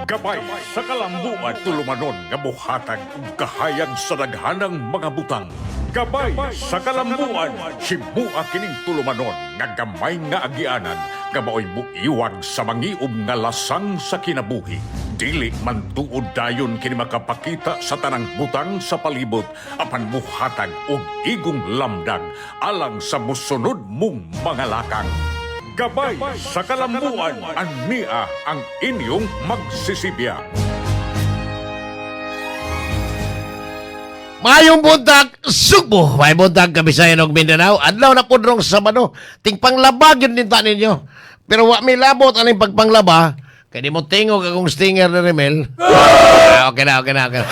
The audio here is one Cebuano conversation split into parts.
Gabay sa kalambuan, tulumanon nga muhatag og kahayag sa daghanang mga butang. Gabay sa kalambuan, himua kining tulumanon nga gamay nga agianan nga maoy muiwag sa mangiob nga lasang sa kinabuhi. Dili man tuod dayon kini makapakita sa tanang butang sa palibot apan muhatag og igong lamdag alang sa musunod mong mga lakang. Gabay sa kalambuan, ania ang inyong magsisibya. Mayong buntag, Sugbo! Mayong buntag, Kabisayan og Mindanao. Adlaw na pudrong Sabado. Tingpanglaba yun din ta ninyo. Pero wa mi labot aning pagpanglaba. Kay di mo tingog akong stinger ni Remel. Ah, okay na, okay na, okay na.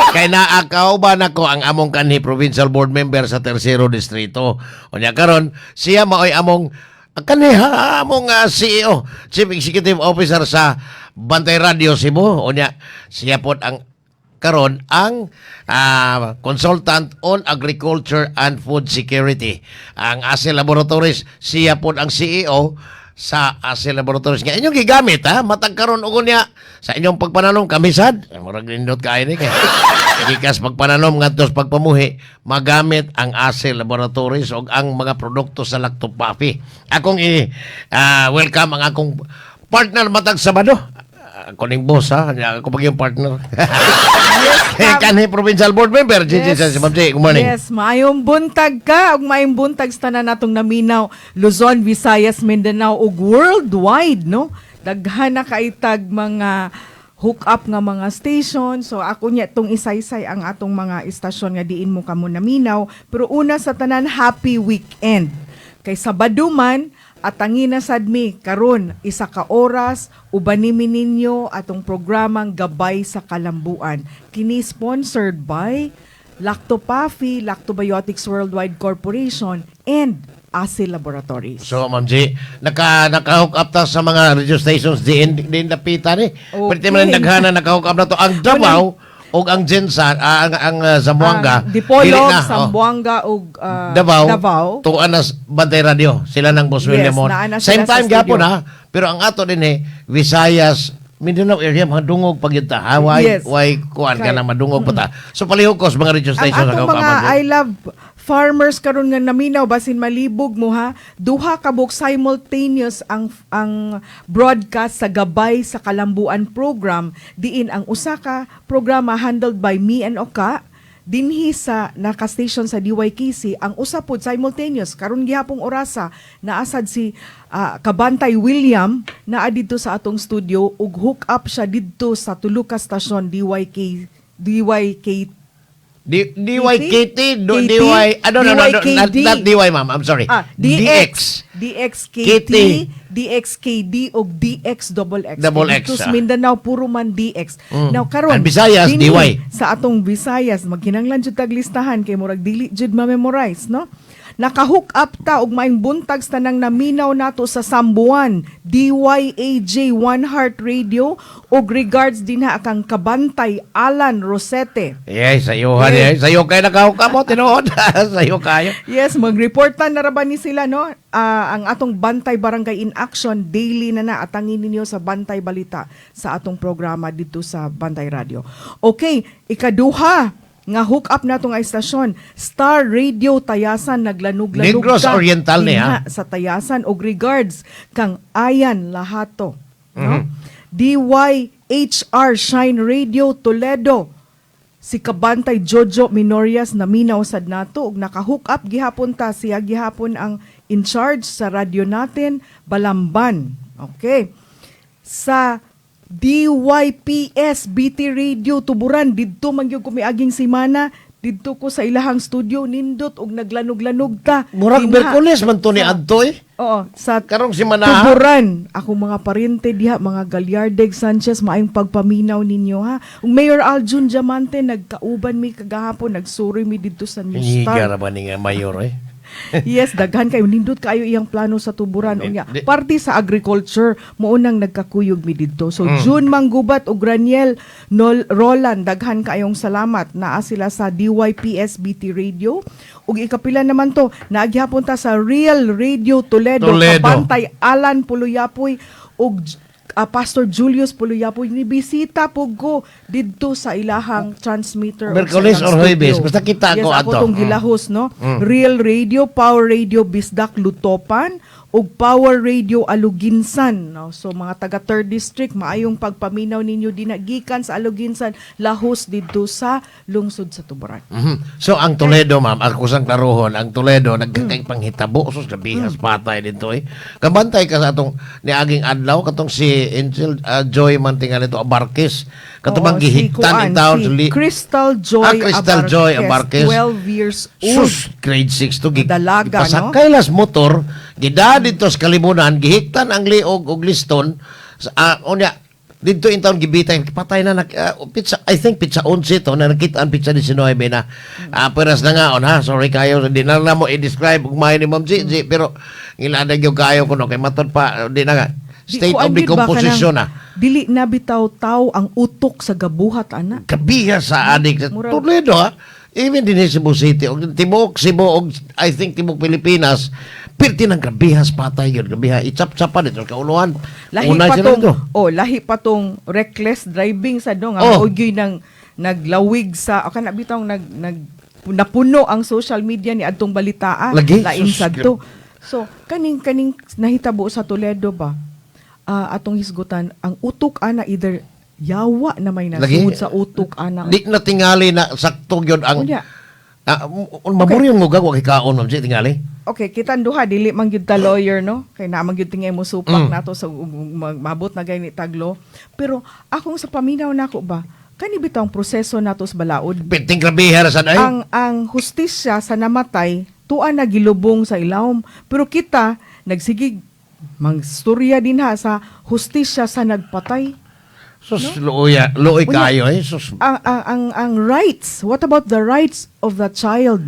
Kay naakaw ba nako ang among kanhi provincial board member sa Tercero Distrito. Unya karon siya maoy among kanhi ha, among CEO, Chief Executive Officer sa Bantay Radio Cebu. Unya siya pod ang karon ang consultant on agriculture and food security. Ang ASE Laboratories, siya pod ang CEO sa ASE Laboratories nga inyong gigamit ha, matag karon og unya sa inyong pagpananom kamisad. Murag nindot kaayo ni kay gikas pagpananom ngadto sa pagpamuhi, magamit ang ASE Laboratories og ang mga produkto sa Lactopafi. Akong i welcome ang akong partner matag Sabado. Ako ning boss ha, ako pag yung partner. Yes, Kanhi provincial board member, Gigi yes. Ma'am G, good morning. Yes, maayong buntag ka ug maayong buntag sa tanan natong naminaw Luzon, Visayas, Mindanao ug worldwide, no? Daghan na kaitag mga hook up nga mga station. So ako niya tong isaysay ang atong mga istasyon nga diin mo kamo naminaw. Pero una sa tanan, happy weekend. Kay Sabado man, atangina sad mi karon isa ka oras uban mi ninyo atong programang Gabay sa Kalambuan. Kini sponsored by Lactopafi, Lactobiotics Worldwide Corporation and ASE Laboratories. So, Ma'am G, naka-hook up ta sa mga radio stations diin diin napita ni. Okay. Pwede man daghan na naka-hook up na to ang Davao ug ang GenSan, ang Zamboanga. Ang Dipolog, Dili na, oh. Zamboanga ug Davao, Davao. Tuan na Bantay Radio, sila ng Boss Yes, William Mon. naa na Same sila sa time gyapon studio. ha, pero ang ato din eh, Visayas, Mindanao area, mga dungog pag yun ta. Ha, why, why kuan ka na madungog pa ta. So palihog ko sa mga radio Ang stations atong naka-hook up, mga Ma'am G. I love farmers karon nga naminaw basin malibog mo ha, duha ka buok simultaneous ang broadcast sa Gabay sa Kalambuan program, diin ang usa ka programa handled by me and Oka dinhi sa naka-station sa DYKC, ang usa pod simultaneous karon gihapong orasa naasad si Kabantay William naa didto sa atong studio ug hook up siya didto sa tulo ka stasyon DYK DYK DYKT, do, KT? DY, no, not, DYKD. not DY, ma'am. I'm sorry. DX. DXKT, KT. DXKD o DX double X. Double X, Dito sa ah. Mindanao puro man DX. Now karon Ang Visayas, dinhi DY. sa atong Visayas magkinanglan jud tag listahan kay murag dili jud ma-memorize, no? Naka-hook up ta og maayong buntag sa tanang naminaw nato sa Sambuan, DYAJ One Heart Radio og regards dinha kang Kabantay Alan Rosete. Yes, sayo ha, yes. Sayo kayo nakahook up mo, tinuod. Sayo kayo. Yes, magreportan na ra ba ni sila, no? Ang atong Bantay Barangay in Action daily na na atangin ninyo sa Bantay Balita sa atong programa dito sa Bantay Radio. Okay, ikaduha nga hook up nato nga istasyon, Star Radio Tayasan, naglanog-lanog Negros ka Oriental ni, dinha ha? sa Tayasan og regards kang Ayan Lahato, no? DYHR Shine Radio Toledo, si Kabantay Jojo Minorias naminaw sad nato ug naka-hook up gihapon ta, siya gihapon ang in charge sa radyo natin Balamban. Okay. Sa DYPS BT Radio Tuburan, didto man gyud kumiaging semana didto ko sa ilahang studio, nindot og naglanog-lanog ta. Murag Dinha Merkules man to ni Adto eh. Oo, sa Karong si Manaha. Tuburan. Ako mga parente diha, mga Galyardeg Sanchez, maayong pagpaminaw ninyo ha. Ug Mayor Aljun Diamante, nagkauban mi kagahapon, nagsuroy mi didto sa New Higa Star. ra ba ni nga mayor eh? Yes, daghan kayo, nindot kayo iyang plano sa Tuburan unya. Di- Parte sa agriculture mo unang nagkakuyog mi didto. So June Manggubat ug Raniel Nol Roland, daghan kayong salamat. Naa sila sa DYPSBT Radio. Ug ikapila naman to, naagyapon ta sa Real Radio Toledo, Toledo. Kabantay Alan Puluyapoy ug Pastor Julius Puluyapo, ni bisita po go didto sa ilahang transmitter o sa Miyerkules ilang or Huwebes, studio. basta kita Yes, ako ako ato. tong gilahos, no? Real Radio, Power Radio Bisdak Lutopan ug Power Radio Aluginsan, no? So mga taga 3rd District, maayong pagpaminaw ninyo dinha gikan sa Aluginsan, lahos didto sa lungsod sa Tuburan. So ang Toledo, ma'am, ako sang klarohon, ang Toledo nagkakay panghitabo sus, nabihas patay dito eh. Kabantay ka sa atong niaging adlaw katong si Angel Joy man tingali to Abarquez. Katong Oo, bang gihigtan si in town si si Crystal Joy Ah, Crystal Joy Abarquez. 12 years old. Sus, grade 6 to. Dalaga, no? Pasakay las motor, gida dito sa Kalibunan, gihiktan ang liog og liston. Sa, unya, dito in town gibitay, patay na, pizza, I think pizza 11 to, na nakita ang pizza 19 na. Peras na nga, on ha, sorry kayo, di na lang mo i-describe ug maayo ni Ma'am Gigi, pero ngiladag yung kayo kuno kay matod pa, di na nga. Di State kuan of gyud ba decomposition kanang na. Dili na bitaw taw ang utok sa gabuhat ana. Kabiha sa adik sa Toledo ha. Even din sa Cebu City og tibuok Cebu og I think tibuok Pilipinas, pirti ng grabihas patay yun, grabiha itsap-tsapan dito sa kauluhan. Lahi Unay pa sila tong dito. Oh, lahi pa tong reckless driving sa do nga mao gyud nang naglawig sa o kana bitaw nag nag napuno ang social media ni adtong balitaa. Lagi. Lain Sus, sad to. So kaning kaning nahitabo sa Toledo ba, atong hisgutan ang utok ana either yawa na may Lagi. nasud sa utok ana. Di na tingali na sakto gyud ang Unya. Maburyong muga wa kikaon, ma'am, si tingali. Okay, kitang duha dili man gyud ta lawyer, no? Kay naa man gyud tingay mo supak nato sa mabot na gani taglo. Pero akong sa paminaw nako ba, kani bitaw ang proseso nato sa balaod. Pirting grabiha ra sad ay. Ang hustisya sa namatay tuwa na gilubong sa ilawom, pero kita nagsigig magstorya din ha sa hustisya sa nagpatay. Sus, luoya, luoy Unya. kayo eh. Sus. Ang rights, what about the rights of the child?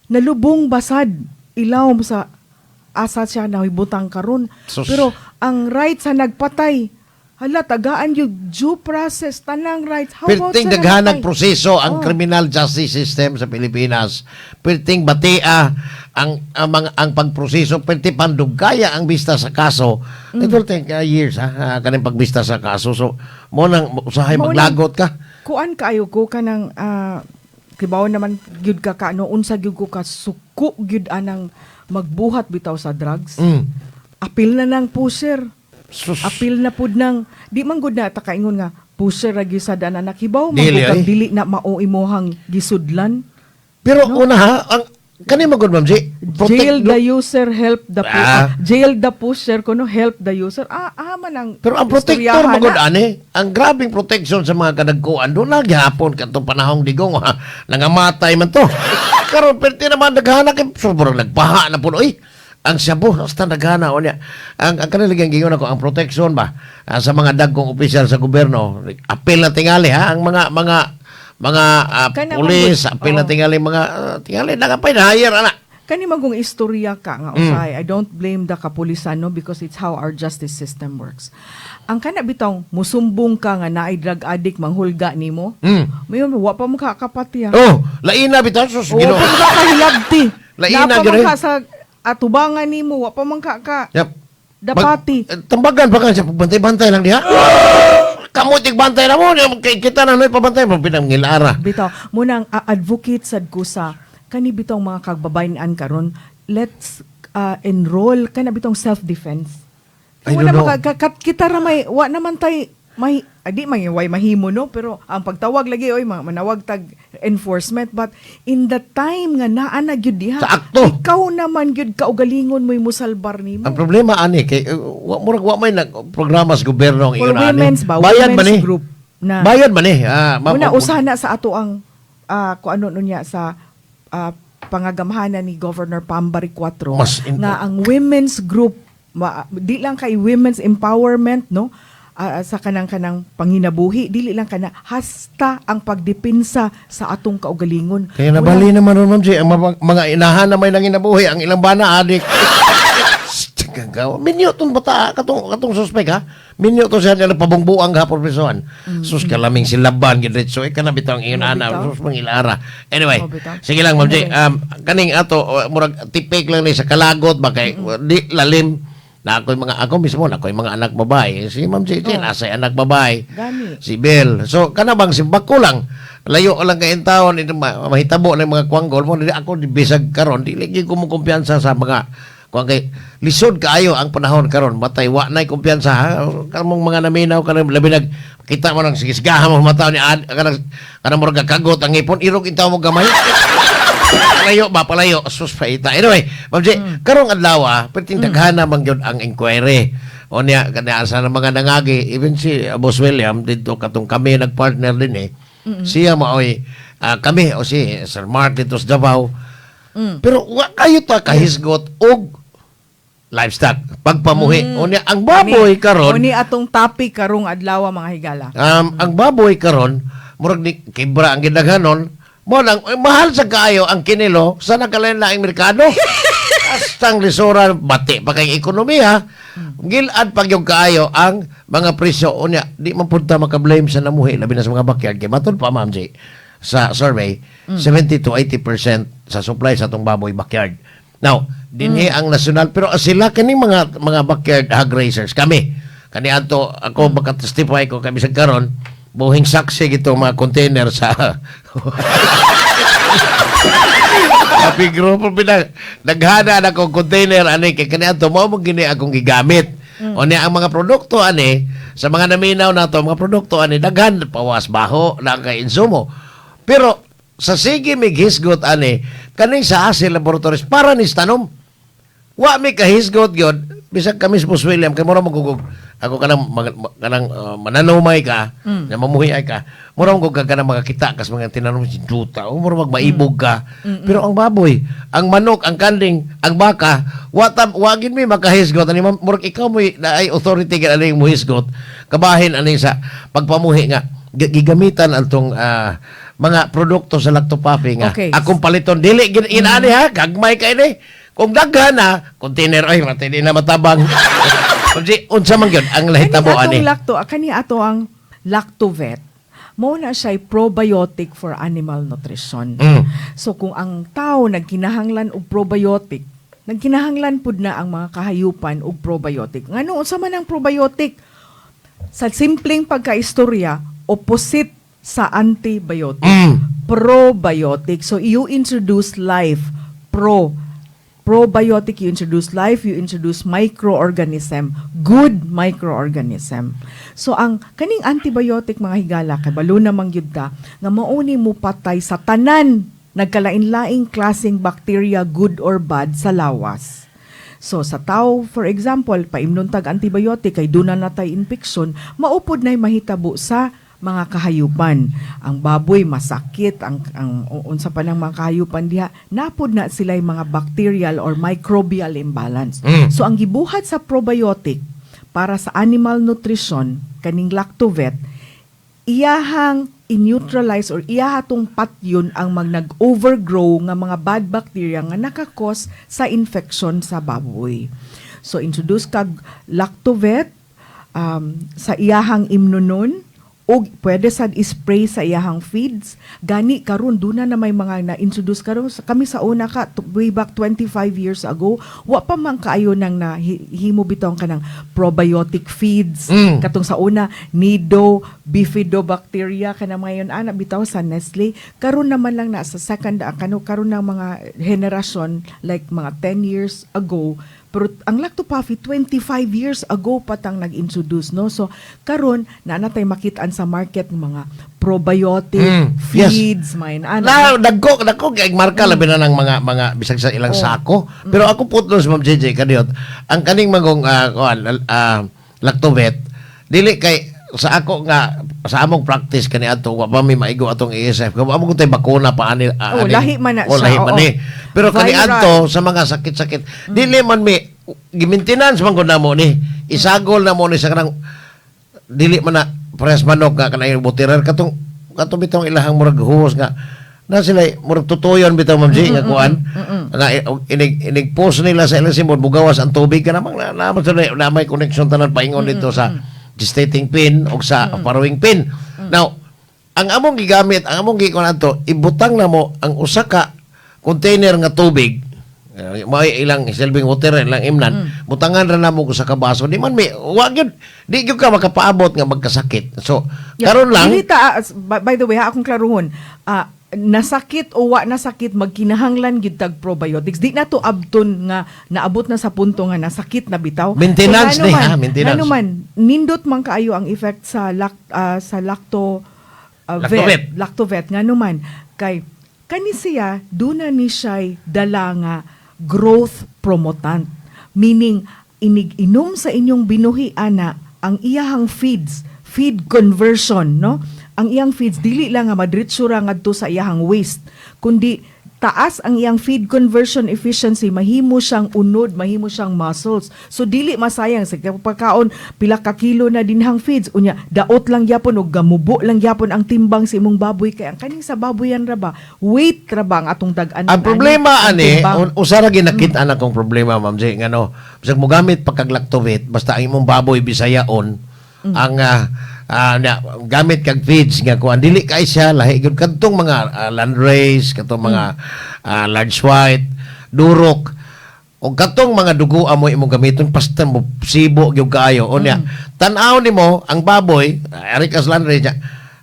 Nalubong basad ilawom sa asa siya nahibutang karon. Sus. Pero ang rights sa nagpatay, hala, tagaan yung due process, tanang rights. How about Pirting sa daghanang namatay? proseso ang criminal justice system sa Pilipinas. Pirting batia ang mga ang pagproseso, pirti pandugaya ang bista sa kaso. It will take years ha, kaning pagbista sa kaso. So mo nang usahay Mao nang- maglagot ka. Kuan kaayo ko kanang kibaw naman gyud ka ka no unsa gyud ko ka suko gyud anang magbuhat bitaw sa drugs. Apil na nang pusher. Sus. Apil na pud nang di man gud na ta kaingon nga pusher ra gyud sa dana, nakibaw man Dili, gud kag ay. dili na mao imuhang gisudlan. Pero una ha, ang kani magud, Ma'am G, Jail the user, help the jail the pusher kuno, help the user. Man ang Pero ang protector istoryahan magud na. ani, ang grabing protection sa mga kadagkuan doon na gihapon kadtong panahong digong ha, nangamatay man to. Karon perti naman daghana kay sobrang nagbaha na puno eh. Ang shabu hasta daghana unya. Ang kanilang giingon ako ang protection ba sa mga dagkong opisyal sa gobyerno, apil na tingali ha ang mga Kana pulis, apil na tingali mga tingali nagapay na hire ana. Kani magong istorya ka nga usahay, I don't blame the kapulisan, no, because it's how our justice system works. Ang kana bitong musumbong ka nga naay drug addict manghulga nimo. Mayon wa pa mo ka kapati ha. Oh, laina bitaw sus Wa Ginoo. pa mo ka kahilabti. Laina Naa pa gyud man eh. ka sa atubangan nimo, wa pa man ka ka dapati. Tambagan pa ka siya, bantay-bantay lang diha. Kamu bantay na mo, kay kita na noy pabantay mo pinangilara. Bitaw, munang advocate sad ko sa kani bitong mga kagbabayin-an karon, let's enroll kana bitong self-defense. I Wala don't know. kita ra may wa naman tay may adi man way mahimo, no, pero ang pagtawag lagi oy mga manawag tag enforcement, but in the time nga naa na gyud diha Sa akto. ikaw naman gyud kaugalingon mo'y musalbar nimo. Ang problema ani kay wa murag wa may nag programa sa gobyerno ang For ingon ani. women's ba? Bayad man Women's ni. group na Bayad man ni. Ma'am, Una, usahan na sa ato ang kung ano nunya sa pangagamhanan ni Governor Pam Baricuatro Mas nga ang women's group di lang kay women's empowerment, no, sa kanang panginabuhi, dili lang kana hasta ang pagdepensa sa atong kaugalingon. Kaya nabali naman ron, Ma'am G, ang mga inahan na may nanginabuhi, ang ilang bana adik. Gagawa. Minyo tong bata, katong suspect ha. Minyo to siya nila pabungbuang hapon prisuhan. Sus kalaming silaban gidretso eh kana bitaw ang ingon ana, Bitaw. sus mangilara. Anyway, Oh, bitaw. sige lang, Ma'am G. Anyway. Kaning ato murag tipik lang ni sa kalagot ba kay di lalim. Na ako'y mga ako mismo, na ako'y mga anak babae. Si Ma'am JJ, nasa anak babae. Gani. Si Bel. So kana bang simbako ko lang. Layo lang kay taon ito mahitabo ng mga kwanggol mo, dili ako di bisag karon dili gyud ko mo kumpiyansa sa mga kuan kay lisod kaayo ang panahon karon, matay wa nay kumpiyansa, ha. Kamong mga naminaw kanang labi nag kita mo nang sigisgahan mo mata ni ad kanang kanang murag kagot ang ngipon, irog intaw mo gamay, palayo ba, palayo, sus paita. Anyway, Ma'am J, karong adlaw, perting daghana man gyud ang inquiry o niya kanya sa mga nangagi, even si Boss William dito katong kami nagpartner din eh, siya maoy kami o si Sir Mark dito sa Davao, pero wa kayo ta kahisgot og livestock pagpamuhi. O niya ang baboy karon Ni atong topic karong adlaw, mga higala. Ang baboy karon murag ni kibra ang gidaghanon mo lang eh, mahal sa kaayo ang kinilo sa nakalain-laing merkado. Astang lisura, bati pa kay ekonomiya. Gilad pag yung kaayo ang mga presyo. Unya, di man pud ta maka-blame sa namuhi, labi na sa mga backyard kay matud pa, Ma'am J, sa survey, 70 to 80% sa supply sa atong baboy backyard. Now, dinhi ang nasyonal, pero sila kaning mga backyard hog raisers kami kani adto ako maka-testify ko kami sa karon buhing saksi gito mga container sa Happy Group pinag naghana na akong container ani kay kani adto mao mo gini akong gigamit. O niya ang mga produkto ani sa mga naminaw nato, mga produkto ani daghan pawas baho na kay insumo. Pero sa sige mig hisgot ani kaning sa ASI Laboratories para ni tanom. Wa mi kahisgot gyud bisag kami sa Boss William kay mura magugog ako kanang kanang mananumay ka na mamuhi ay ka, mura magugog ka kanang makakita kas mga tinanom si duta o mura magmaibog ka. Pero ang baboy, ang manok, ang kanding, ang baka, wa tam wa gid mi makahisgot ani, ma'am. Murag ikaw mo na ay authority gid ani mo hisgot kabahin ani sa pagpamuhi nga gigamitan antong mga produkto sa Lactopuffy nga akong paliton dili gid inani ha, gagmay kay ni kung daghan na container ay matay di na matabang. Unsa unsa man gyud ang nahitabo Kani ani? atong lacto, kani ato ang Lactovet. Mao na siya probiotic for animal nutrition. So kung ang tao nagkinahanglan og probiotic, nagkinahanglan pud na ang mga kahayupan og probiotic. Ngano, unsa man ang probiotic? Sa simpleng pagkaistorya, opposite sa antibiotic. Probiotic. So you introduce life. Probiotic, you introduce life, you introduce microorganism, good microorganism. So ang kaning antibiotic, mga higala, kay balo namang gyud ta nga mao ni mo patay sa tanan nagkalain-laing klaseng bacteria, good or bad, sa lawas. So sa tao, for example, paimnon tag antibiotic kay duna na tay infection, mao pud nay mahitabo sa mga kahayupan. Ang baboy masakit, ang unsa pa ng mga kahayupan diha, napod na sila mga bacterial or microbial imbalance. So ang gibuhat sa probiotic para sa animal nutrition kaning Lactovet, iyahang i-neutralize or iyahatong patyon ang mag nag-overgrow nga mga bad bacteria nga naka-cause sa infection sa baboy. So introduce kag Lactovet sa iyahang imnonon og pwede sad i-spray sa iyahang feeds. Gani karon duna na may mga na-introduce karon. Kami sa una ka way back 25 years ago, wa pa man kaayo nang na himo bitaw ang kanang probiotic feeds. Katong sa una Nido Bifidobacteria kana mga yun ana bitaw sa Nestle. Karon naman lang na sa second kano karon ng mga henerasyon, like mga 10 years ago. Pero ang Lactopuffy, 25 years ago pa tang nag-introduce, no? So karon na natay makitaan sa market ng mga probiotic feeds may ana. Na dagko dagko kay marka labi na ng mga bisag sa ilang sako. Pero ako putlo sa Ma'am JJ kadiyot, ang kaning magong kuan Lactovet dili kay sa ako nga sa among practice kani adto wa pa mi maigo atong ASF. Kamo amo tay bakuna pa ani Oh, ani. Lahi man na Oh, siya, lahi man oo. ni. Pero kani Viral. adto sa mga sakit-sakit dili man mi gimintinance man gud namo ni. Isagol na mo ni sa kanang dili man na parehas manok nga kanang butirer katong katong bitong ilahang murag huos nga na sila murag tutuyon bitaw, Ma'am G, nga kuan nga inig inig post nila sa ilang simod mugawas ang tubig ka namang na, na, na, na may connection tanan paingon dito sa gestating pin o sa farrowing pin. Now, ang among gigamit, ang among gikuan ato, ibutang na mo ang usa ka container nga tubig. Mao ilang silbing water, ilang imnan, butangan ra namo ko sa kabaso. Di man may wa gyud, di gyud ka makapaabot nga magkasakit. So karon lang. Dili ta, by the way, ha, akong klaruhon, nasakit o wa nasakit, magkinahanglan gyud tag probiotics. Di na to abton nga naabot na sa punto nga nasakit na bitaw. Maintenance So, ni, ngano man, ha, maintenance. Ngano man, nindot man kaayo ang effect sa lacto Lactovet. vet, Lactovet, ngano man kay kani siya duna ni siya dala nga growth promotant, meaning inig inom sa inyong binuhi ana, ang iyahang feeds, feed conversion, no, ang iyang feeds dili lang nga madritso ra ngadto sa iyahang waste, kundi taas ang iyang feed conversion efficiency, mahimo siyang unod, mahimo siyang muscles. So dili masayang sa pagkaon pila ka kilo na dinhang feeds, unya daot lang gyapon og gamubo lang gyapon ang timbang sa imong baboy, kay ang kaning sa baboyan ra ba, weight ra ba ang atong dag-an. Ang problema ang ani, timbang. Usa ra ginakit-an akong problema, Ma'am J, ngano, bisag mogamit pa kag Lactovit, basta ang imong baboy Bisayaon, ang na, gamit kag feeds nga kuan, dili kay siya lahi gyud kadtong mga landrace, katong mga large white, Duroc, o katong mga dugo mo imong gamiton, basta mo sibo gyud kaayo. Unya, tan-aw nimo ang baboy, ari kas landrace niya,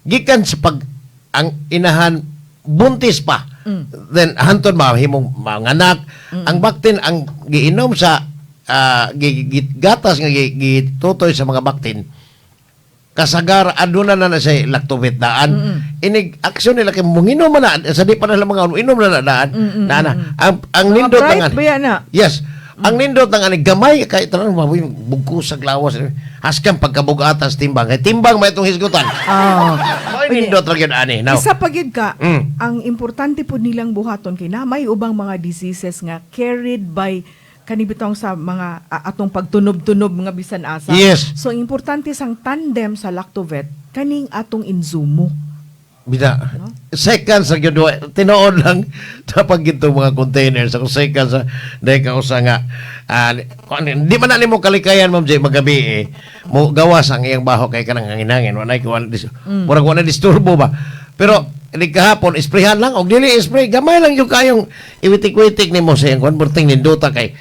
gikan sa pag ang inahan buntis pa. Then hanton mahimong manganak ang baktin, ang giinom sa gatas nga gitutoy sa mga baktin, kasagar aduna na na siya Lactovit daan. Inig aksyon nila kay munginom man na sa di pa na mga inom na na daan na na ang Mga nindot bright ang ba yan na? Yes. Ang nindot ang ani, gamay kay tanan, maboy bugko sa glawas, haskan pagkabugatas timbang, kay timbang may itong hisgutan. Mo'y nindot ra gyud ani now. Isa pa gyud ka, ang importante po nilang buhaton kay na may ubang mga diseases nga carried by kani bitong sa mga atong pagtunob-tunob mga bisan asa. So ang importante sang tandem sa Lactovet kaning atong Inzumo. Bida. Seconds sa gyud, tinuod lang sa pagkitong mga containers ako, seconds sa dahil ka usa nga kuan, di man na nimo kalikayan, Ma'am J, magabi eh mo gawas ang iyang baho kay kanang hangin-hangin, wala kuan murag wala disturbo ba, pero di kahapon sprayhan lang og dili spray, gamay lang yung kayong iwitik-witik nimo sa iyang kuan, burting nindota kay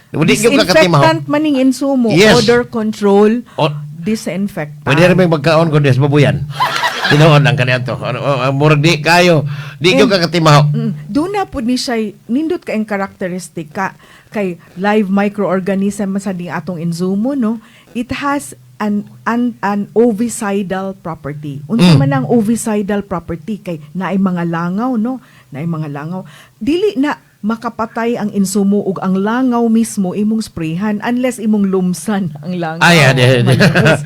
di gyud ka katimaho. Disinfectant maning Insumo, odor control, disinfectant. Pwede rin may magkaon ko des babuyan. Tinuod lang kaniya to. Ano, oh, murag di kayo. Di gyud ka katimaho. Doon na po ni siya, nindot ka ang characteristic ka, kay live microorganism man sa ding atong Inzumo, no? It has an ovicidal property. Unsa man ang ovicidal property? Kay naay mga langaw, no? Naay mga langaw. Dili na makapatay ang insumo ug ang langaw mismo imong sprayhan unless imong lumsan ang langaw. Ay, di, di. Malumos.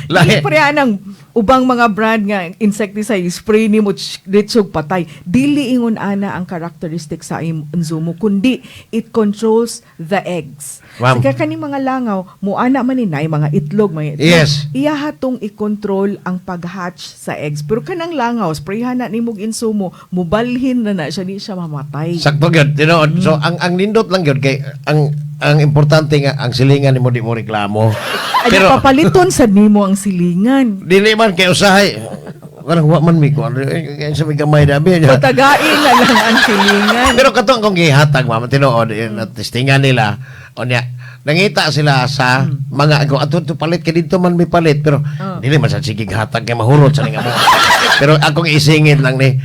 Lahi. Dili pareha ng ubang mga brand nga insecticide, spray nimo, ditsog patay. Dili ingon ana ang characteristic sa inzumo, kundi it controls the eggs. Ma'am. Sa kani mga langaw, muana man ni nay mga itlog, mga itlog. Iya hatong i-control ang pag-hatch sa eggs. Pero kanang langaw, sprayhan na nimog insumo, mubalhin na na siya, di siya mamatay. Sakto gyud, tinuod. So ang nindot lang gyud kay ang importante nga ang silingan nimo di mo reklamo. Ano, Pero papaliton sad nimo ang silingan. Dili man kay usahay kanang wa man mi kuan eh, sa may gamay dabi. Patagain na lang ang silingan. Pero katong kung gihatag, ma'am, tinuod, testingan nila, unya nangita sila sa mga ako ato to palit kay dito man may palit, pero dili man sa sige hatag kay mahurot sa nga mo. Pero akong isingit lang ni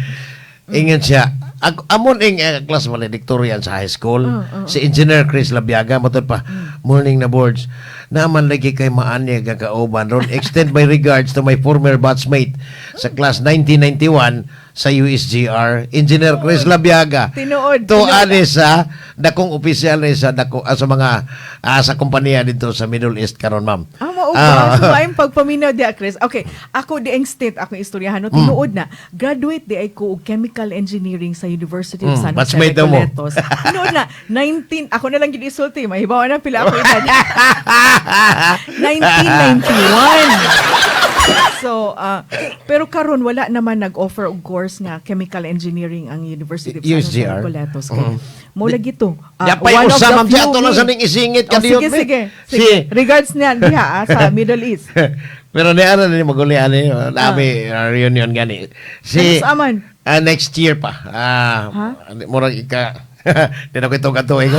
ingon siya ako, amon ing class valedictorian sa high school, si Engineer Chris Labiaga, matod pa morning na boards naman lagi kay maanya nga kauban ron, extend my regards to my former batchmate sa class 1991 sa USGR, Engineer Chris Labiaga. Tinuod, To tinuod. ani sa dakong opisyal ni sa dako sa mga sa kompanya dito sa Middle East karon, ma'am. Ah, mao ba? So, maayong pagpaminaw diya, Chris. Okay, ako di ang state, akong istoryahan. No, tinuod na. Graduate di ay ko og chemical engineering sa University of San Jose Batchmate daw mo. Recoletos. Tinuod na, 19, ako na lang gid isulti, mahibaw na pila ako edad. 1991. So, pero karon wala naman nag-offer og course nga chemical engineering ang University of San Jose USGR. Recoletos. Kay, mo lagi to. Yapay one of usa, the ma'am, few siya ato lang ni- sa ning isingit Oh, kadiyot, sige, be. sige. Si. Sige. Regards niya diha sa Middle East. Pero ni ano ni maguli ani nami reunion gani. Si Kanus aman? Next year pa. Ha? Murag ika Di na ko itong ato eh.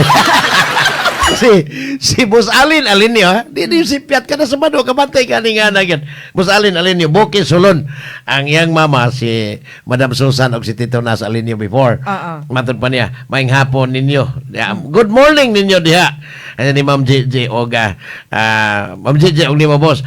Si Boss Alin Alinio, ha? Di si Piat ka na sa mano, kabantay ka ni nga na yan. Boss Alin Alinio, Bukis Sulon. Ang iyang mama, si Madam Susan o si Tito Nas Alinio before. Matod pa niya, maayong hapon ninyo. Yeah, good morning ninyo diha. Ano ni Ma'am JJ Oga. Ma'am JJ og ni mo boss.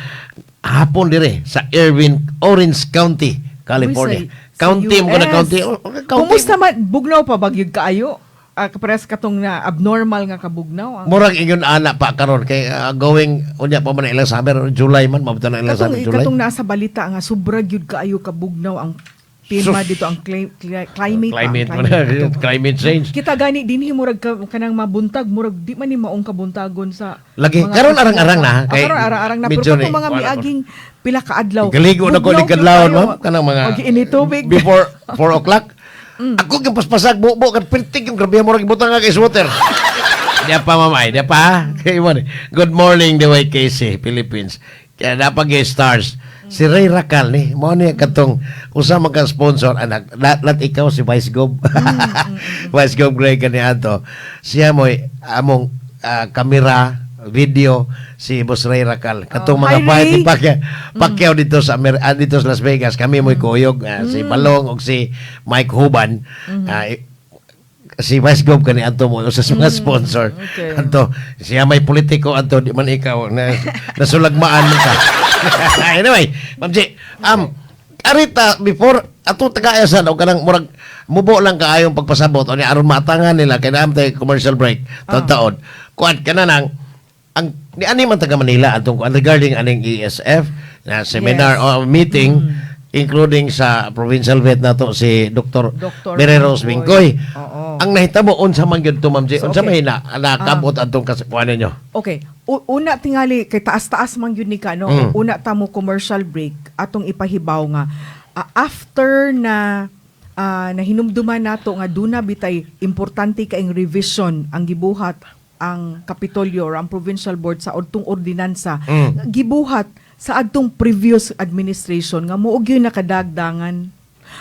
Hapon dire sa Irvine, Orange County, California. Uy, sa County mo na US. county. Oh, county. Kumusta man bugnaw pa bagyod kaayo? Kapares katong na abnormal nga kabugnaw. Ang Murag ingon ana pa karon kay going unya pa man ilang summer, July man mabuta na ilang katong, summer, July. Katong nasa balita nga sobra gyud kaayo kabugnaw ang tema Sus. dito, ang climate pa, Climate, ang man ato. climate change. Kita gani dinhi murag kanang mabuntag, murag di man ni maong kabuntagon sa Lagi, mga karon arang-arang na, Ah, karon arang-arang na, pero medyo katong ni- mga wala ko. miaging pila ka adlaw. Galigo na ko bugnaw ni gyud kadlawon, kayo. ma'am, kanang mga Pag initubig. Before 4 o'clock. Ako yung paspasag bubo kan pertig yung grabe mo ibutang nga kay water. Diya pa, mamay, diya pa. Kay mo ni. Good morning the way KC Philippines. Kaya napag stars. Si Ray Racal ni, mo ni katong usa man ka sponsor anak. Lat ikaw si Vice Gov. Vice Gov Greg kani ato. Siya mo'y among kamera video, si Boss Ray Racal. Katong Oh, mga hi, fight Ray. ni Pacquiao dito sa dito sa Las Vegas. Kami mo'y kuyog, si Balong og si Mike Huban. Si Vice Gov kani ato mo usa sa mga sponsor. Anto siya may politiko anto, di man ikaw na nasulagmaan man ka. Anyway, Ma'am G, arita before ato tagayasan o kanang murag mubo lang kaayong pagpasabot o ni aron matangan nila kay naam tay commercial break taon-taon. Kuan kana nang ang ni ani man taga Manila atong kuan regarding aning ASF na seminar o meeting, including sa provincial vet nato si Dr. Dr. Mary Rose Bingkoy. Bingkoy. Oo. Ang nahitabo, unsa man gyud to, Ma'am G? So, Unsa okay. may na nakabot atong kasikuan ninyo? Okay. Una tingali kay taas-taas man gyud ni ka, no. Una ta mo commercial break atong ipahibaw nga after na nahinumduman nato nga duna bitay importante kaing revision ang gibuhat ang Kapitolyo or ang provincial board sa adtong ordinansa gibuhat sa adtong previous administration nga mao gyud nakadagdangan,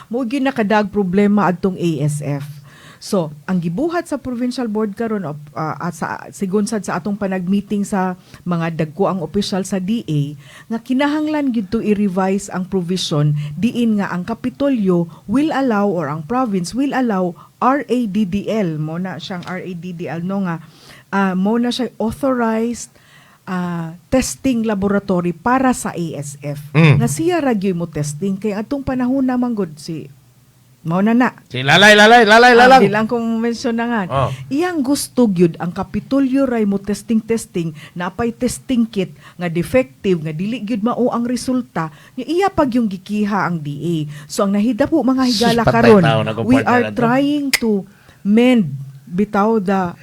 mao gyud nakadag problema adtong ASF. So, ang gibuhat sa provincial board karon at sa sigon sad sa atong panag-meeting sa mga dagko ang opisyal sa DA nga kinahanglan gyud to i-revise ang provision diin nga ang Kapitolyo will allow or ang province will allow RADDL mo na siyang RADDL, no, nga mo na siya authorized testing laboratory para sa ASF. Nga siya ra gyud mo testing kay atong panahon naman gud si mao na na. Si Lalay Lalay Lalay Lalang. Ah, di lang kung mention na nga. Oh. Iyang gusto gyud ang Kapitolyo ray mo testing testing, napay testing kit nga defective nga dili gyud mao ang resulta nya iya pag yung gikiha ang DA. So ang nahida po mga higala Sus, patay karon, tao na kung we partner are na to. trying to mend bitaw the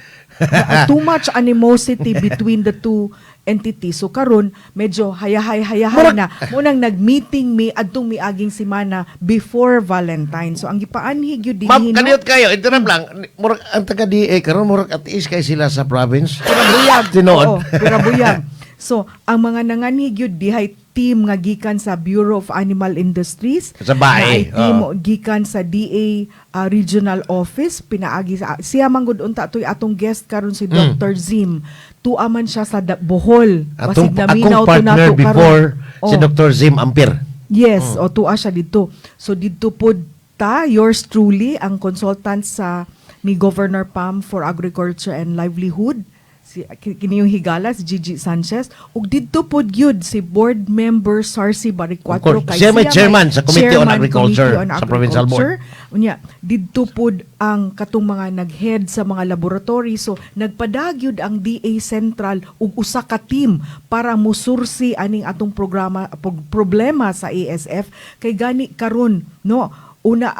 too much animosity between the two entities. So karon medyo hayahay hayahay na munang nag-meeting mi adtong miaging semana before Valentine. So ang gipaanhi gyud Ma'am, dinhi, no? kaniyot kayo, interrupt lang. Murag ang taga DA karon murag at ease kay sila sa province. Pura buyag. Tinuod. Oo, pura buyag. So, ang mga nanganhi gyud dihay team nga gikan sa Bureau of Animal Industries. Sa BAI, Naay team oo. gikan sa DA Regional Office pinaagi sa siya man gud unta toy atong guest karon si Dr. Zim. Tuwa man siya sa Bohol. Atong, Basig naminaw akong to partner nato karon. before, si Oh. Dr. Zim Ampir. Yes, o tuwa siya dito. So didto pod ta, yours truly, ang consultant sa ni Governor Pam for Agriculture and Livelihood, si kini yung higala si Gigi Sanchez, ug didto pod gyud si board member Sarsi Baricuatro. Of course. Siya may chairman sa Committee on Agriculture sa Provincial Board. Unya, didto pod ang katong mga nag-head sa mga laboratory. So nagpadagyud ang DA Central ug usa ka team para musursi aning atong programa problema sa ASF kay gani karon, no, una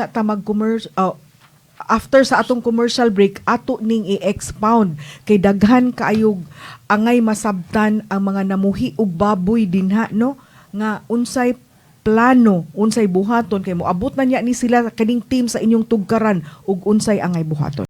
ta mag after sa atong commercial break ato ning i-expound kay daghan kaayog angay masabtan ang mga namuhi og baboy dinha, no, nga unsay plano, unsay buhaton kay moabot na niya ni sila kaning team sa inyong tugkaran ug unsay angay buhaton.